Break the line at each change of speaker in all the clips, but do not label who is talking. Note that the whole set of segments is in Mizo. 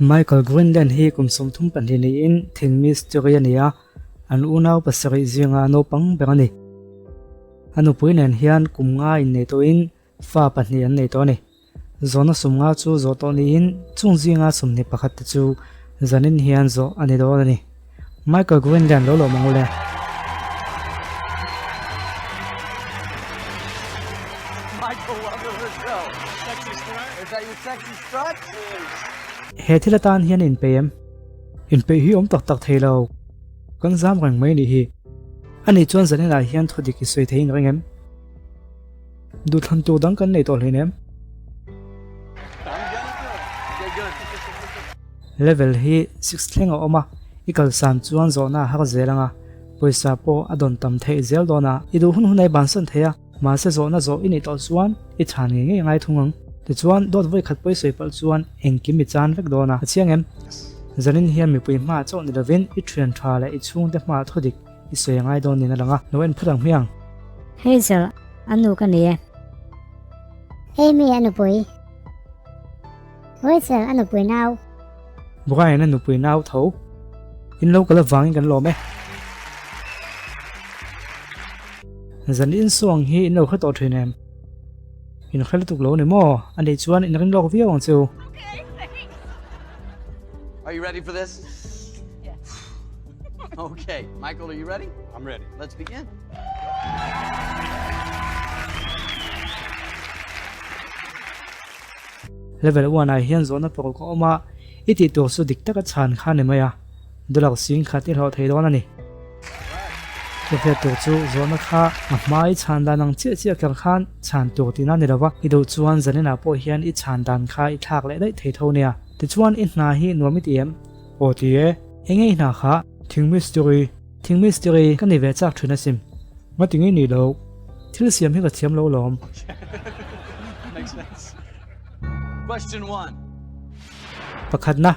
Michael Greenland hi kum 32 niin thing mistiri a ni a, an unau pasarih zinga naupang ber a ni. A nupui nen hian kum nga innei tawhin fa pahnih an nei tawh a ni. Zawhna 50 chu zawh tawh niin chung zinga 21 te chu zanin hian zawh a ni dawn a ni. Michael Greenland lo lawm ang u le. He thil atan hian inpeih em? Inpeih hi awm tak tak thei lo. Kan zam reng mai nih hi. Ani chuan zaninah hian thu dik i sawi thei in ring em? Duhthlan tur dang kan nei tawh hlein em? Level hi six thleng a awm a, i kalsan chuan zawhna a har zel ang a, pawisa pawh a dawn tam theih zel dawn a, i duh hun hun a i bansan thei a, mahse zawhna zawh i nih tawh chuan i chhan ngei ngei ngai thung ang. Tichuan, dawt vawi khat pawi sawi palh chuan engkim i chan vek dawn a, a chiang em? Zanin hian mipui hmaah chauh ni lovin i thian tha leh i chhungte hmaah thu dik i sawi a ngai dawn niin a lang a, lo en phut ang hmiang.
Hazel, a nu ka nei e.
Amy, a nupui. Rachel, a nupui nau.
Brian, a nupui nau tho. In lo kal avangin kan lawm e. Zan insuang hi in lo hre tawh thin em? In hre lutuk lo ni maw? A nih chuan in ring lawk viau ang che u.
Are you ready for this? Yes. Okay, Michael, are you ready? I'm ready. Let's begin.
Level one ah hian zawhna paruk a awm a, i tih tur chu dik taka chhan kha ni mai a, dollar sing khat i hlawh thei dawn a ni. Chuvia tur chu zawhna kha a hma i chhan dan ang chiah chiah kher khan chhan tur tihna ni lova, i duh chuan zaninah pawh hian i chhan dan kha i thlak leh daih thei tho nia. Tichuan i hna hi nuam i ti em? Aw ti e. Enge i hna kha? Thing mistiri. Thing mistiri ka ni ve chak thin asin. Nga ti ngei ni lo. Thil siam hi ka thiam lo lawm.
Question one.
Pakhatna.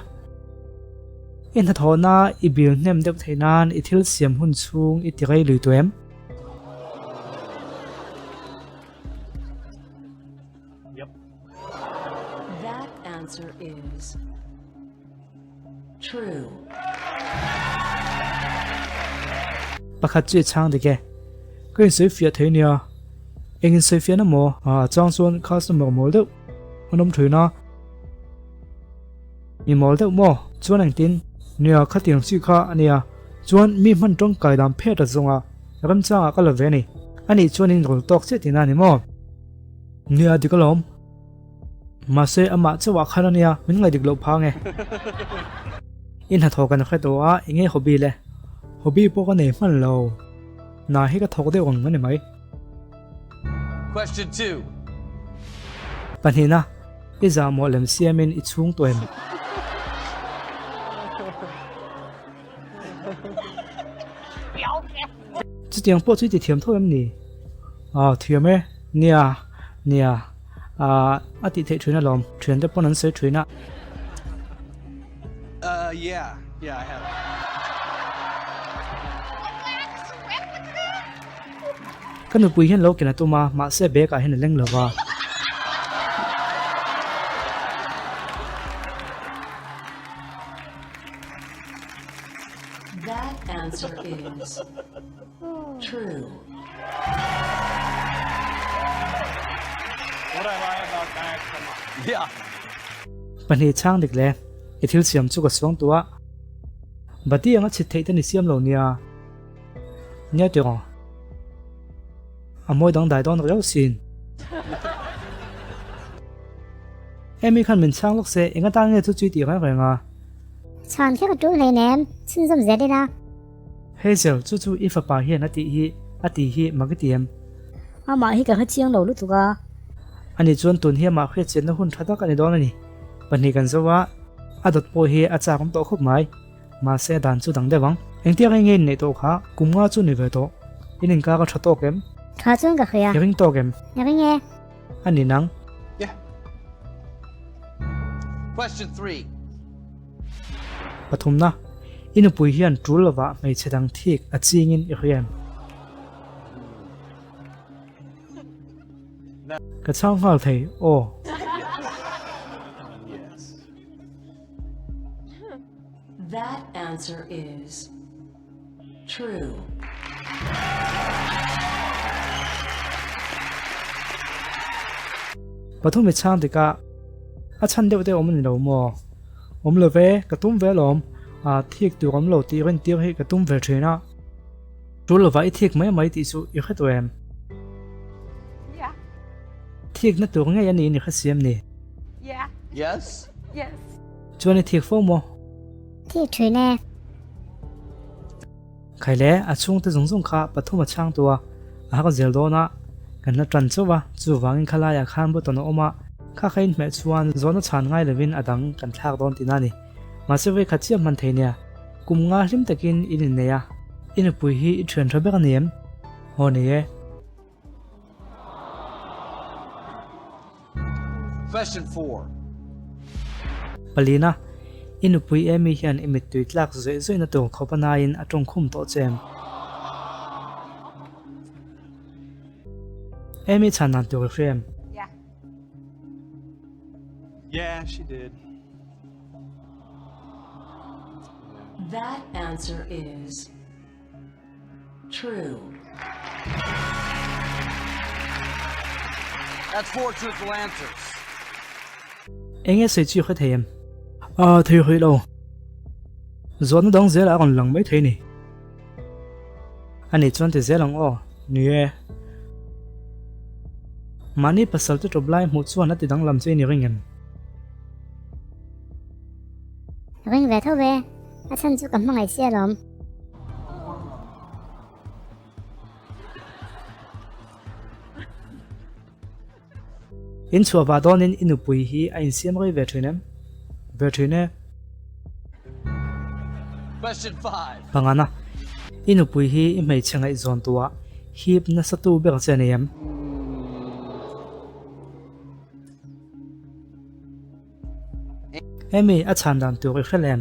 I hnathawhna i bil hnem deuh theih nan i thil siam hun chhung i ti rei lui tawh em?
That answer is true.
Pakhat chu i chhang dik e. Ka insawi fiah thei nia. Eng insawi fiahna maw? A chang chuan customer mawl deuh an awm thin a. Mi mawl deuh maw? Chuan engtin? Nia, khatiang chi kha a nia. Chuan mi hman tawngkai dan phet a zawng a, remchangah ka la ve a ni. Anih chuan in rawl tawk chiah tihna a ni maw? Nia, dik alawm. Mahse, amah chauhah khan a nia, min ngaih dik loh phang e. I hnathawh kan hre tawh a, eng nge hobby le? Hobby pawh ka nei hman lo. Hna hi ka thawk deuh ang a ni mai.
Question 2.
Pahnihna, I zahmawh lem siamin i chhung tawh em? Chutiang pawh chu i ti thiam tho em ni? Aw, thiam e. Nia, nia. Aaa, a tih theih thin alawm. Thiante pawn an sawi thin a.
Uh, yeah, yeah, I have.
Ka nupui hian lo ken a tum a, mahse bag ah hian a leng lo va.
That answer is true.
Would I lie about that? Come on. Yeah.
Pahnih chhang dik le, i thil siam chu ka suang tawh a. Bati anga chhit theih te ni siam lo nia. Nia tiraw? A mawi dangdai dawn riau sin. Amy khan min chhang lawk se, eng atan nge chu chu i tih reng reng a?
Chhan kher a tul hleinem, chhunzawm zel ila.
Hazel, chu chu i fapa hian a tih hi a tih hi mak i ti em?
Amah hi ka hre chiang lo lutuk a.
Ani chuan tun hi amah hriatchianna hun tha tak a ni dawn a ni. Pahnih kan zo a, a dawt pawh hi a chak awm tawh khawp mai. Mahse a dan chu dang deuh ang. Engtiang nge nge inneih tawh kha? Kum nga chu ni ve tawh. In inkar a tha tawk em?
Tha chuan ka hria.
I ring tawk em?
I ring e.
A ni nang.
Yeah. Question
3. Pathumna, I nupui hian tul lovah hmeichhe dang thik a chingin i hria em? Ka chhang nghal thei, aw.
answer is true.
Pathum i chhang tikah a chhan deuh deuh awm a ni lo maw? Awm lo ve, ka tum ve alawm. A thik tur awm lo tih rintir hi ka tum ve thin a. Tul lovah i thik mai mai tih chu i hre tawh em? Thikna tur ngei a niin i hre siam ni?
Yes.
Chuan i thik fo maw?
Thik thin e.
Khai le, a chhungte zawng zawng kha pathum a chhang tawh a, a hak zel dawn a, kan la tan chauh a, chuvangin khalaiah khan button a awm a, kha kha inhmeh chuan zawhna chhan ngai lovin a dang kan thlak dawn tihna a ni. Mahse vawi khat chiah hman thei nia, kum nga hlim takin in innei a, i nupui hi i thian tha ber a ni em? Haw nei e.
Question 4.
Palina, i nupui Amy hian i mittui tlak zawih zawihna tur khawp a naiin a tawngkhum tawh che em? Amy chhan dan tur i hria em?
Yeah, she did.
That answer is true.
That's four truthful answers.
Enge sawi chu i hre thei em? Ah, thei hawi lo. Zawhna dang zelah a rawn lang mai thei ni. Ani chuan ti zel ang aw, ni e. Mahni pasal te tawp lai hmuh chuan a ti danglam che i ni ring em?
Ring ve tho ve, a chhan chu ka hmangaih si alawm.
In chhuah vah dawnin i nupui hi a insiam rei ve thin em? Ve thin e. Pangana, i nupui hi i hmeichhe ngaihzawn tuah hip nasa tu ber che a ni em? Amy, a chhan dan tur i hre lem?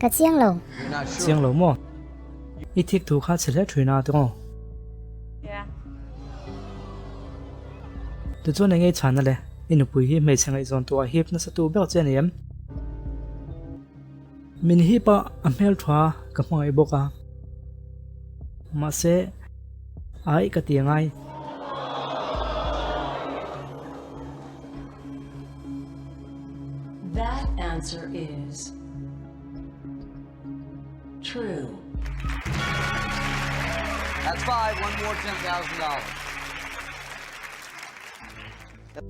Ka chiang lo.
Chiang lo maw? I thik thu kha chhe hle thin a tiraw? Tichuan eng nge i chhan a le? I nupui hi hmeichhe ngaihzawn tu a hip nasa tu ber che a ni em? Min hip a, a hmel tha ka hmangaih bawk a. Mahse, ai ka ti angai.
That answer is true.
That's five, one more $10,000.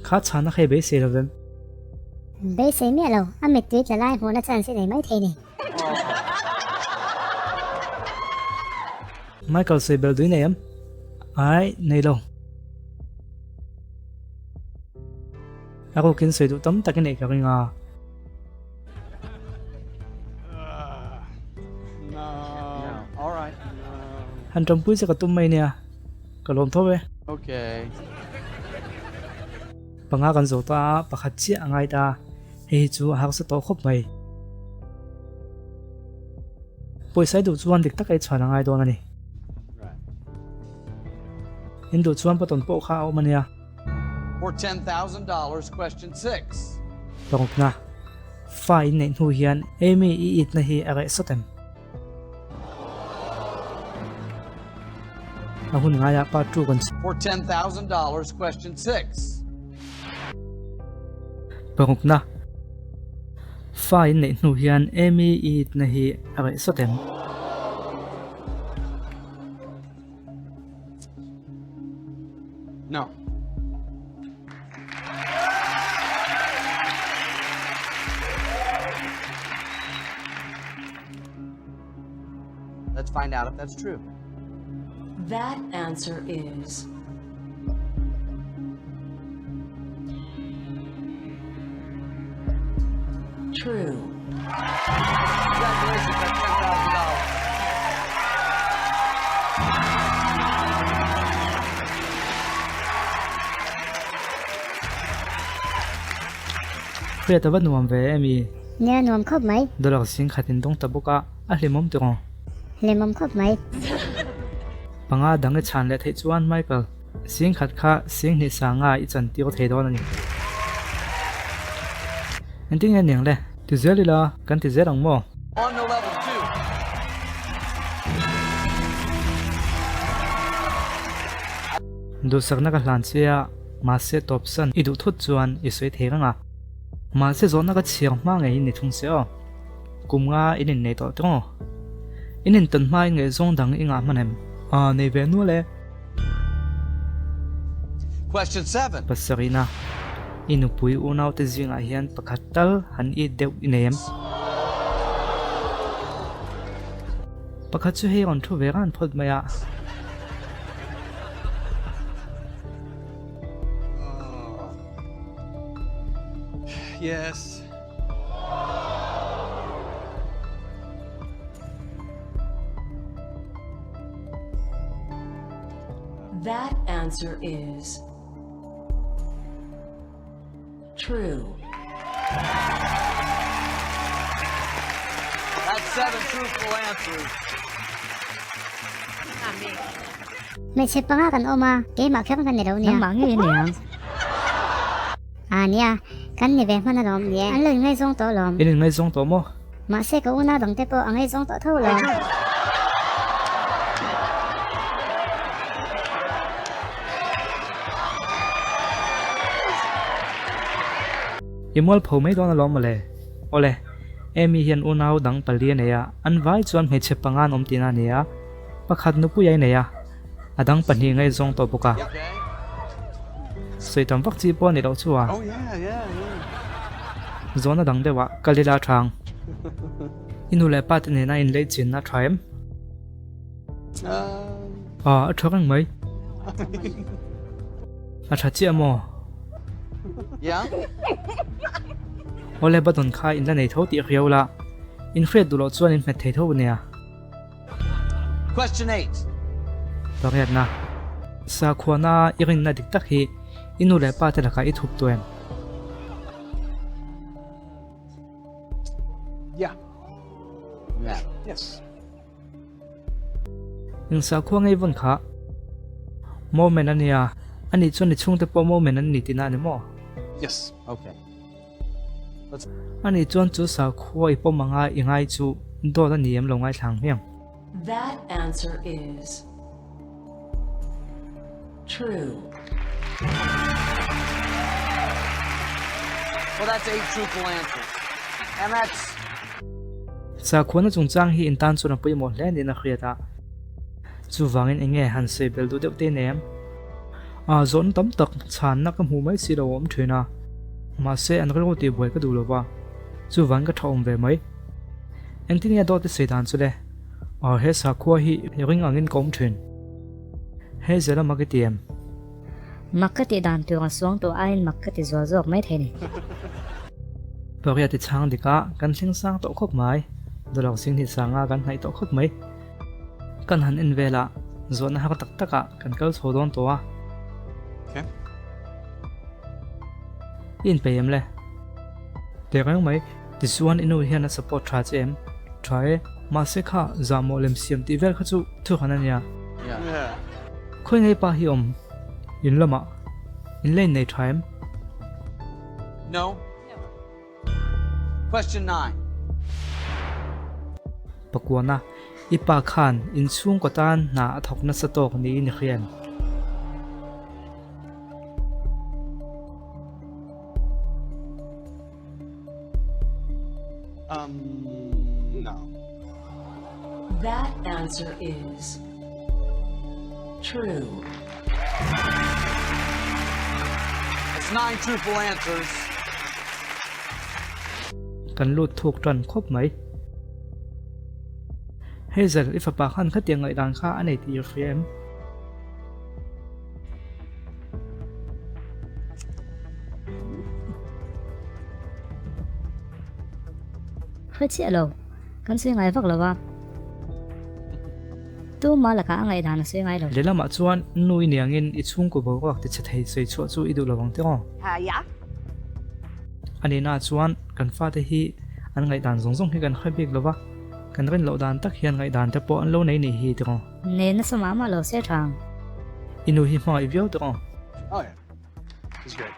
Kha chhana kha i beisei lo vem?
Beisei miah lo, a mittui tla lai hmuhna chance i nei maithei ni.
Michael sawi bel dui nei em? Ai, nei lo. A rukin sawi duh tam tak i neih ka ring a. Han ṭawmpui che ka tum mai nia, ka lawm tho e. Panga kan zo ta a, pakhat chiah a ngai ta. Hei hi chu a harsa tawh khawp mai. Pawisa i duh chuan dik taka i chhuan a ngai dawn a ni. In duh chuan button pawh kha a awm a nia.
For $10,000, question 6.
Parukna, Fa in neih hnu hian Amy i itna hi a reh sawt em? A hun ngaiah part 2 kan.
For $10,000, question 6.
Parukna, Fa in neih hnu hian Amy i itna hi a reh sawt em?
No. Let's find out if that's true.
That answer is true.
Congratulations, that's $10,000.
Hriat a va nuam ve em i?
Nia nuam khawp mai.
Dollar sing khat in dawng ta bawk a, a hlimawm tiraw?
Hlimawm khawp mai.
Panga dang i chhan leh theih chuan Michael, sing khat kha sing hnih sanga i chan tir thei dawn a ni. Engtin nge niang le? Ti zel ila, kan ti zel ang maw?
On to level 2.
Duhsakna ka hlan che a, mahse tawpsan i duh thut chuan i sawi thei reng a. Mahse zawhna ka chhiar hma ngeiin ni thung se aw. Kum nga in innei tawh tawng aw. In intawn hma in ngaihzawng dang i ngah hman em? Aa, nei ve nual e.
Question 7.
Pasarihna, I nupui unaute zingah hian pakhat tal han it deuh i nei em? Pakhat chu hei rawn thu ve ran phawt mai a.
Yes.
That answer is true.
That's seven truthful answers.
Hmeichhe panga kan awm a, keimah kher ka ni lo nia.
Nangmah ngei a niang.
A nia, kan ni ve hman alawm. Nie, an lo inngaizawng tawh alawm.
In inngaizawng tawh maw?
Mahse ka unau dangte pawh a ngaizawng tawh tho alawm.
I mualpho mai dawn alawm mawle. Awle, Amy hian unau dang pali a nei a, an vai chuan hmeichhe panga an awm tihna a ni a, pakhat nupui a i nei a. A dang pahnih ngaihzawng tawh bawk a. Sawi tam vak chi pawh a ni loh chu a. Zawhna dang deuh ah kal ila a tha ang. I nu leh pa te nena in lei chin a tha em? Aw a tha reng mai. A tha chiah maw? Awle button kha in la nei tho tih riau la. In hriat duh loh chuan in hmet thei tho ania.
Question 8.
Pariatna, Sakhuana i rinna dik tak hi i nu leh pa te lakah i thup tawh em?
Yeah.
Yeah.
Yes.
Eng sakhua ngei vawn kha? Mormon a nia, anih chuan i chhungte pawh Mormon an ni tihna a ni maw?
Yes.
Okay.
Ani chuan chu sakhua i pawm anga i ngai chu dawt a ni em lo ngaithla ang hmiang.
That answer is true.
Well, that's eight truthful answers. And that's
Sakhuana chungchang hi in tan chuan a pawimawh hle niin a hriat a. Chuvangin eng nge han sawi bel duh deuh te nem? A zawn tam tak chhanna ka hmuh mai si lo a awm thin a, mahse an rilru tih buai ka duh lo va, chuvangin ka tha awm ve mai. Engtin nge dawt i sawi dan chu le? Aw he sakhua hi ring angin ka awm thin. Hei zela mak i ti em?
Mak ka tih dan tur a suang tawh aiin mak ka ti zual zawk mai thei ni.
Pariat i chhang dik a, kan thleng sang tawh khawp mai. Dawlak zing hnih sanga kan hnaih tawh khawp mai. Kan han en vel a, zawhna har tak tak ah kan kal chho dawn tawh a. I inpeih em le? Teh reng mai, tichuan i nu hian a support tha che em? Tha e, mahse kha zahmawh lem siam tih vel kha chu thuhran a nia. Khawi ngei pa hi awm? In lamah in la innei tha em?
No. Question 9.
Pakuana, I pa khan inchhungkaw tan hna a thawk nasa tawk niin i hria em?
Um, no.
That answer is true.
That's nine truthful answers.
Kan lut thuk tan khawp mai. Hazel, i fapa khan khatiang ngaihdan kha a nei tih i hria em?
Hre chiah lo, kan sawi ngai vak lo a. Tuma lakah a ngaihdan a sawi ngai lo.
Lehlamah chuan nu i niangin i chhungkaw boruak ti chhe thei sawi chhuah chu i duh lo ang teh aw. A nihnaah chuan kan fate hi an ngaihdan zawng zawng hi kan hre bik lo va, kan rin loh dan tak hian ngaihdan te pawh an lo nei nih hi teh aw.
Nei nasa mah mah lo se tha ang.
I nu hi hmangaih viau teh aw.
Oh yeah. He's great.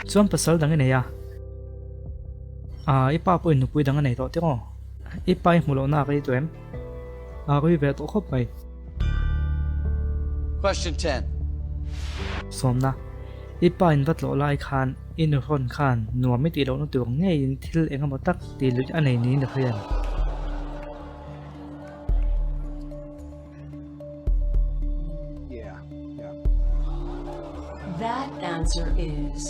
Chuan pasal dang i nei a. Aa, i pa pawhin nupui dang a nei tawh tiraw? I pa i hmu lohna a rei tawh em? A rui ve tawh khawp mai.
Question 10.
Sawmna, I pa in va tlawh lai khan i nuhrawn khan nuam i tih lohna tur ngeiin thil eng emaw tak tih luih a nei niin a hria em?
Yeah, yeah.
That answer is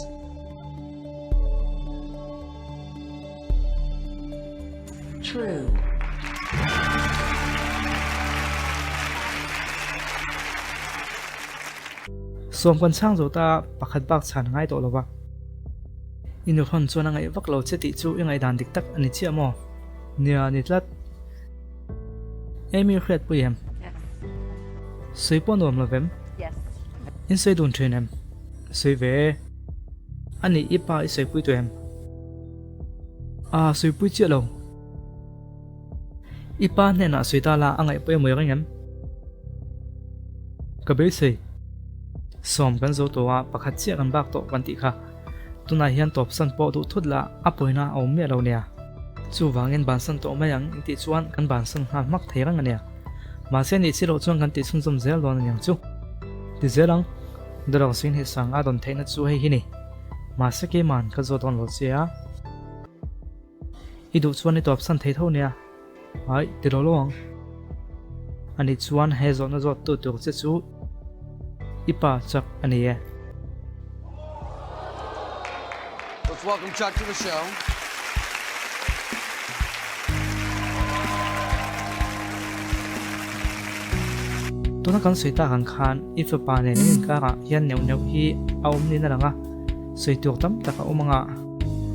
true.
Sawm kan chhang zo ta pakhat bak chhan ngai tawh lo va. I nuhrawn chuan a ngaih vak lo che tih chu i ngaihdan dik tak a ni chiah maw? Nia, ni tlat. Amy hriat pui em? Sawi pawh nuam lo vem? In sawi dun thin em? Sawi ve e. A nih i pa i sawipui tawh em? Aa, sawipui chiah lo. I pa hnenah sawi ta la a ngaih pawimawh reng em? Ka beisei. Sawm kan zo tawh a, pakhat chiah kan bak tawh kan tih kha. Tunah hian tawpsan pawh duh thut la a pawina a awm miah lo nia. Chuvangin bansan tawh mai ang intih chuan kan bansan nghal hmak thei reng a nia. Mahse nih chiloh chuan kan tih chhunzawm zel dawn a niang chu. Ti zel ang, Dawlak zing hi sanga dawn theihna chu hei hi ni. Mahse keiman ka zawt dawn lo che a. I duh chuan i tawpsan thei tho nia. Aih, ti lo lo ang. Ani chuan he zawhna zawt tu tur che chu i pa chak a ni e.
Let's welcome Chuck to the show.
Tuna kan sawi tak ang khan i fapa nen in inkarah hian neuh neuh hi a awm niin a lang a, sawi tur tam tak a awm ang a.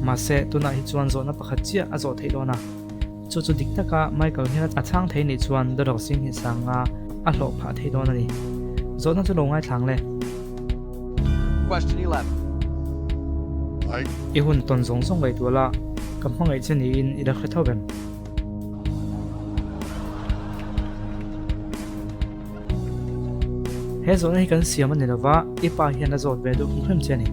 Mahse, tunah hi chuan zawhna pakhat chiah a zawh theih dawn a. Chu chu dik taka Michael hian a chhang thei nih chuan Dawrok Singh hi sanga a hlawh phah thei dawn a ni. Zawhna chu lo ngaithlang le.
Question 11.
I hun tawn zawng zawng ngaihtuah la, ka hmangaih che niin i la hre tho vem. He zawhna hi kan siam a ni lova, i pa hian a zawt ve duh hrim hrim che a ni.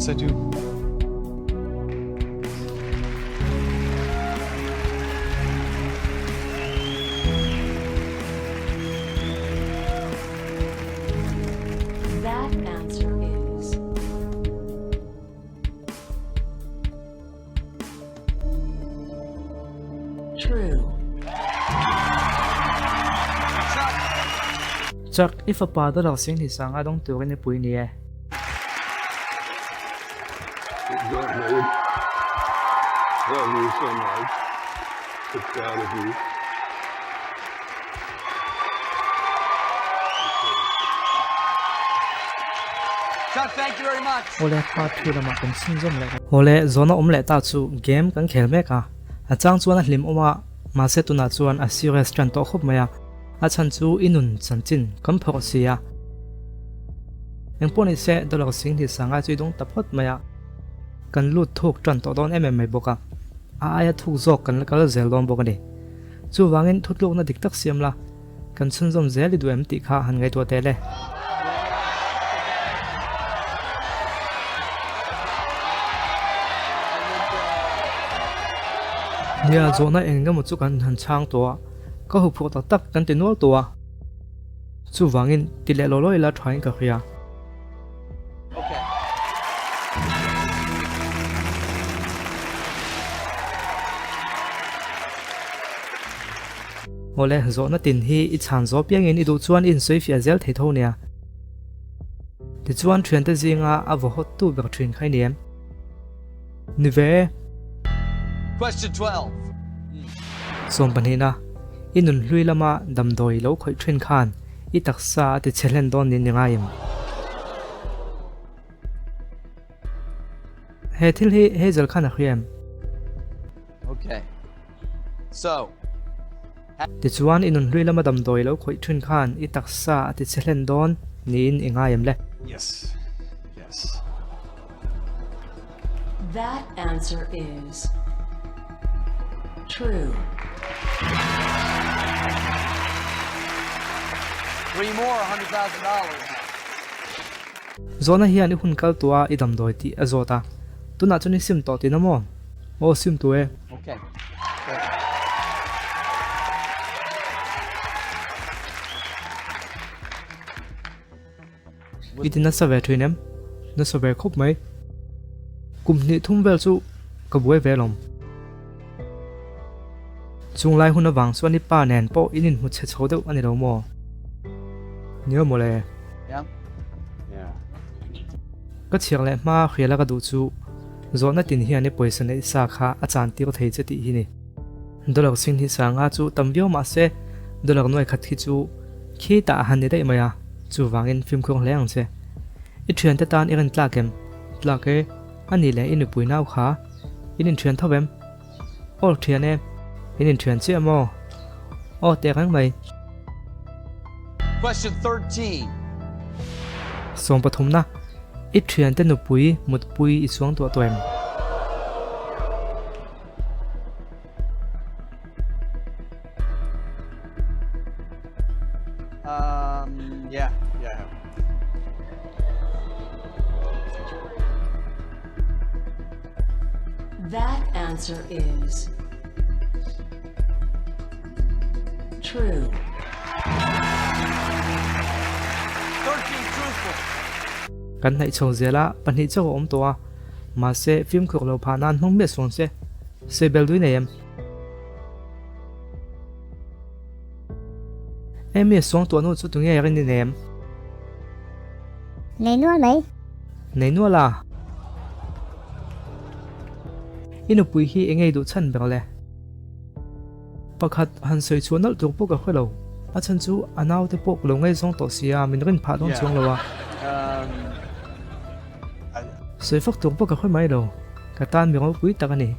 Yes, I do.
That answer is True.
Chuck, i fapa dollar sing hnih sang a dawng turin i pui ni e.
Love you so much. So proud of you.
Chuck, thank you very much.
Awle part 2 lamah kan chhunzawm leh Awle zawhna awm leh ta chu game kan khel mek a, a chang chuan a hlim awm a, mahse tunah chuan a serious tan tawh khawp mai a, a chhan chu i nun chanchin kan phawrh si a. Engpawh ni se dollar sing hnih sanga chu i dawng ta phawt mai a, kan lut thuk tan tawh dawn em em mai bawk a, a aia thuk zawk kan la kal zel dawn bawk a ni. Chuvangin thutlukna dik tak siam la, kan chhunzawm zel i duh em tih kha han ngaihtuah teh le. Nia, zawhna eng emaw chu kan han chhang tawh a, ka huphurh tak tak kan ti nual tawh a. Chuvangin ti leh law law ila thain ka hria. Awle, zawhna tin hi i chhan zawh piangin i duh chuan i insawi fiah zel thei tho nia. Tichuan thiante zinga a vaw hawt tu ber thin kha i ni em? Ni ve e.
Question 12.
Sawmpahnihna, I nunhlui lama damdawi lo khawih thin khan I taksa a ti chhe hlen dawn niin i ngai em? He thil hi Hazel khan a hria em?
Okay. So.
Tichuan i nunhlui lama damdawi lo khawih thin khan i taksa a ti chhe hlen dawn niin i ngai em le?
Yes. Yes.
That answer is true.
Three more, $100,000.
Zawhna hian i hun kal tawh a i damdawi tih a zawt a, tunah chuan i sim tawh tihna maw? Aw sim tawh e.
Okay.
I ti nasa ve thin em? Nasa ve khawp mai. Kum hnih thum vel chu ka buai ve alawm. Chung lai hun avang chuan i pa nen pawh in inhmu chhe chho deuh a ni lo maw? Nia mawle. Ka chhiar leh hma hriala ka duh chu zawhna tin hian i pawisa neih sa kha a chan tir thei che tih hi ni. Dollar sing hi sanga chu tam viau mah se dollar nuai khat hi chu khi tah a han ni daih mai a, chuvangin fimkhur hle ang che. I thiante tan i rin tlak em? Tlak e, a nih leh i nupui nau kha in inthian tho em? Aw thian e, in inthian chiah maw? Aw teh reng mai.
Question 13.
Sawmpathumna, I thiante nupui mutpui i chuang tuah tawh em?
Um, yeah, yeah.
That answer is true.
13 truthful.
Kan hnaih chho zel a, pahnih chauh a awm tawh a, mahse fimkhur lo phah nan hmang miah suang se. Sawi bel dui nei em? Amy a suang tuah nu chu tunge rin i nei em?
Nei nual mai.
Nei nual a? I nupui hi enge i duh chhan ber le? Pakhat han sawi chhuah nalh tur pawh ka hre lo. A chhan chu a naute pawh ka lo ngaihzawng tawh sia min rin phah dawn chuang lo a. Sawi fak tur pawh ka hre mai lo. Ka tan mi ropui tak a ni.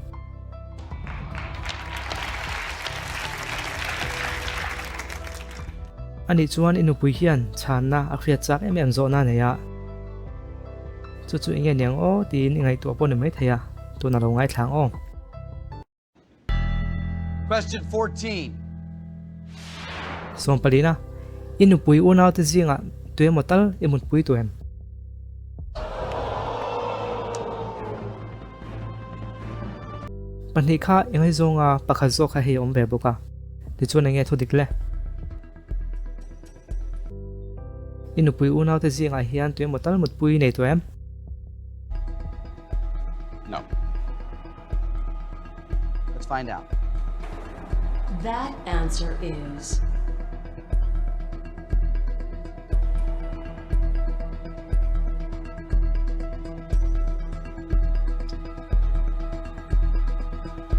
Anih chuan i nupui hian chhanna a hriat chak em em zawhna a nei a. Chu chu enge niang aw tiin i ngaihtuah pawh ni maithei a, tuna lo ngaithlang aw.
Question 14.
Sawmpalina, I nupui unaute zingah tuemaw tal i mutpui tu em? Pahnih kha i ngaihzawnga pakhat zawk kha hei a awm ve bawk a, tichuan enge thu dik le? I nupui unaute zingah hian tuemaw tal mutpui nei tawh em?
No. Let's find out.
That answer is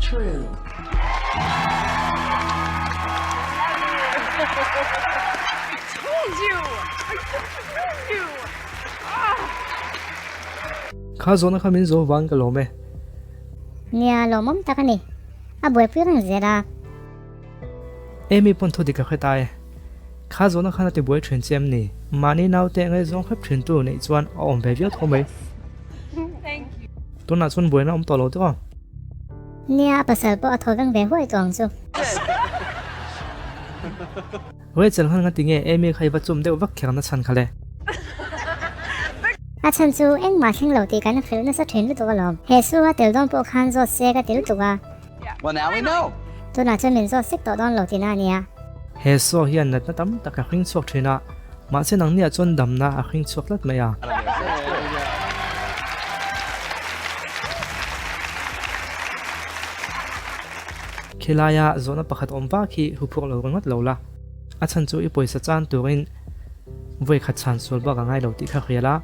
True.
Kha zawhna kha min zo vang ka lawm e.
Nia lawmawm tak a ni. A buaipui reng zel a.
Amy pawn thu dik a hre ta e. Kha zawhna khan a ti buai thin che em ni? Mahni naute ngaihzawng hrep thin tu neih chuan a awm ve viau tho mai. Tunah chuan buaina awm tawh lo tawh a.
Nia a pasal pawh a thaw veng ve huai tawh ang chu.
Rachel khan ngati nge Amy kha i va chum deuh vak kher na chhan kha le?
A chhan chu engmah thleng lo tih kan hrilh nasa thin lutuk alawm. He su a tel dawn pawh khan zawt se ka ti lutuk a.
Well now we know.
Tunah chuan min zawt sek tawh dawn lo tihna a nia.
He saw hian natna tam tak a hring chhuak thin a, mahse nangniah chuan damna a hring chhuak tlat mai a. Khilaia zawhna pakhat awm vak hi huphurh lo ringawt lo la, a chhan chu i pawisa chan turin vawi khat chhan sual bak a ngai lo tih kha hrial a,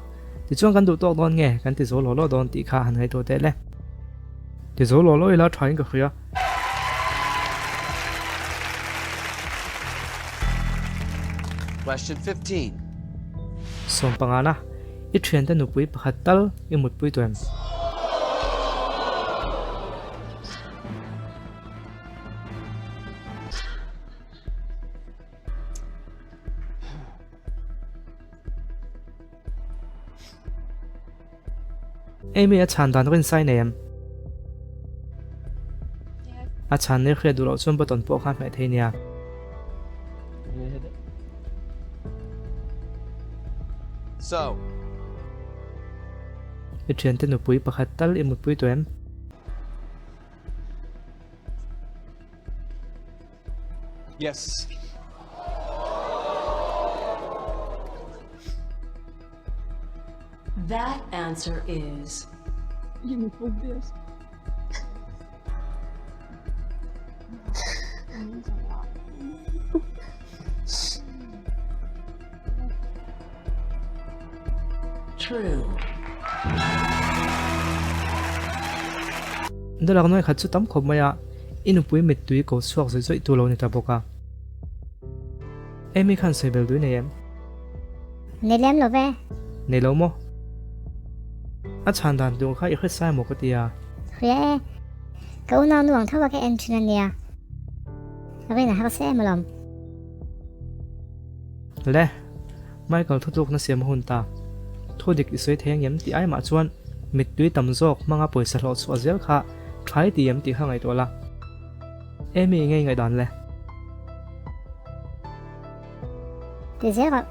tichuan kan duh tawk dawn nge kan ti zo law law dawn tih kha han ngaihtuah teh le. Ti zo law law ila thain ka hria.
Question 15.
Sawm pangana, i thiante nupui pakhat tal i mutpui tawh em? Amy a chhan dan rin sai nei em? A chhan nei hriat duh loh chuan button pawh kha hmeh thei nia.
So.
I thiante nupui pakhat tal i mutpui tawh em?
Yes.
That answer is. True.
Dollar nuai khat chu tam khawp mai a, i nupui mittui ko chhuak zawih zawih tu lo ni ta bawk a. Amy khan sawi bel dui nei em?
Nei lem lo ve.
Nei lo maw? A chhan dan tur kha i hre sai maw ka ti a.
Hria e. Ka unau nuang tho a ka en thin a nia. Rin a harsa em alawm.
Le, Michael thutlukna siam a hun ta. Thu dik i sawi thei ang em tih ai mah chuan mittui tam zawk hmanga pawisa hlawh chhuah zel kha tha i ti em tih kha ngaihtuah la. Amy i ngei ngaihdan le.
Ti zel rawh.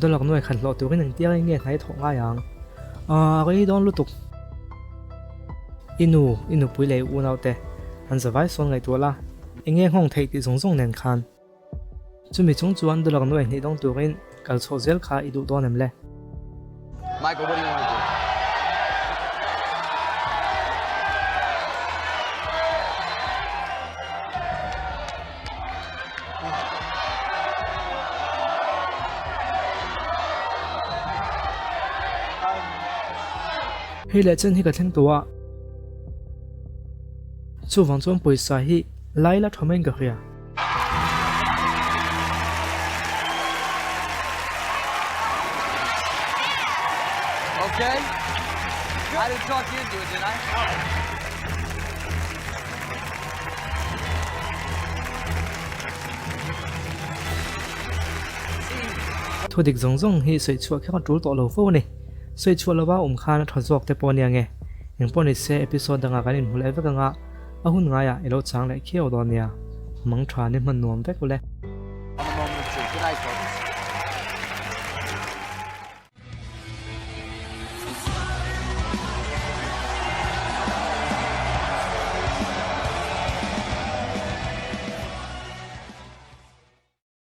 Dollar nuai khat hlawh turin engtiang in nge hnai thawh ngai ang? Aaa, rei dawn lutuk. I nu, i nupui leh i unaute an zavai sawn ngaihtuah la, enge nghawng theih tih zawng zawng nen khan. Chumi chung chuan dollar nuai hnih dawng turin kal chhoh zel kha i duh dawn em le?
Michael, what do you want to do?
Hei leh chen hi ka thleng tawh a, chuvang chuan pawisa hi lai la tha maiin ka hria.
Okay. I didn't talk you into it, did I?
Thu dik zawng zawng hi sawi chhuah kher a tul tawh lo fo a ni. Sawi chhuah lova awm khan a tha zawk te pawh a nia nge. Engpawh ni se episode dangah kan inhmu leh vek anga a hun ngaiah i lo chang leh khiau dawn nia. Mang tha ni hman nuam vek ule.